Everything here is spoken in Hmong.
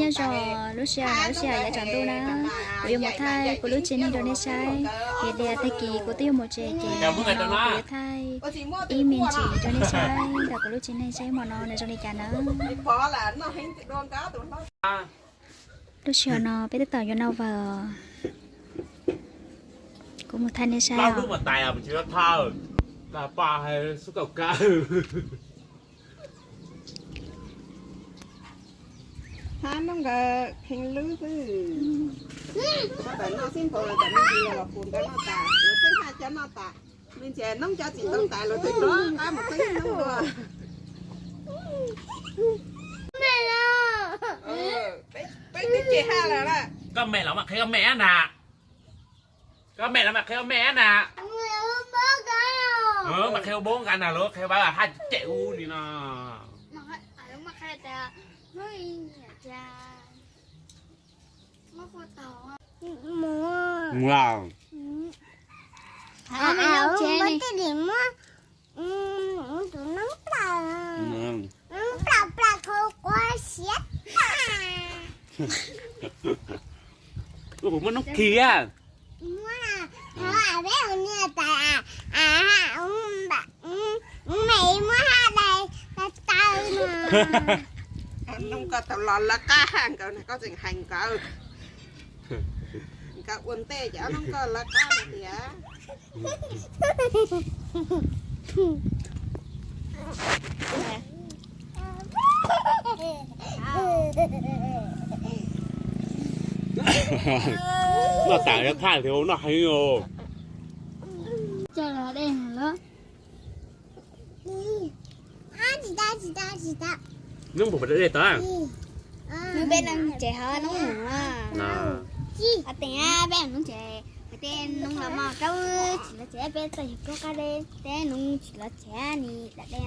Zos lub sij hawm no lub sij hawm yav tsaus ntuj na, kuv yuav mus thaij kuv lub tsev neeg rau nej saib. Vim tias tag kis kuv twb yuav mus tsev ces no kuv yuav thaij ib me ntsis rau nej saib ntawm kuv lub tsev neeg saib hmo no nws zoo li cas na. Lub sij hawm no peb tab tom yuav noj vawg, kuv mus thaij nej saib. Hab noob nkawd kheev lub xwb. Sab tam noj xib npaum tam me ntsis los pum nkawd noj tas, lawv txeeb haj cov noj tas. Me ntsis noob cov tsis tau tas lawv twb rov qab mus txeeb noob dua. Peb twb ceg haj lawm. Koj me los mas qhia koj me na. Koj me los mas qhia koj me na. Mas qhia ua npaub nqa na los qhia ua haj cem ub li no. Mus. Mus. Mus. Tus noob plaws, noob plaws plaws kho quav siav tag. Ua kuv muab noob khi a. Muab, thov peb ua niam tais, me muab haj dais taw no. Noob koj tau los lawv qab nkawd, koj tseem hais nkawd. Nkawd ua ntej ces noob koj lawv qab no tias. Noj tas yuav thaj li ua noj heev os. Noob puas dej tau? Noob peb noob tsev ho noob mus. Peb noob tsev, peb noob los mos rau tsis los tsev, peb txawj yog koj qab dej, peb noob tsis los tsev ni da dej.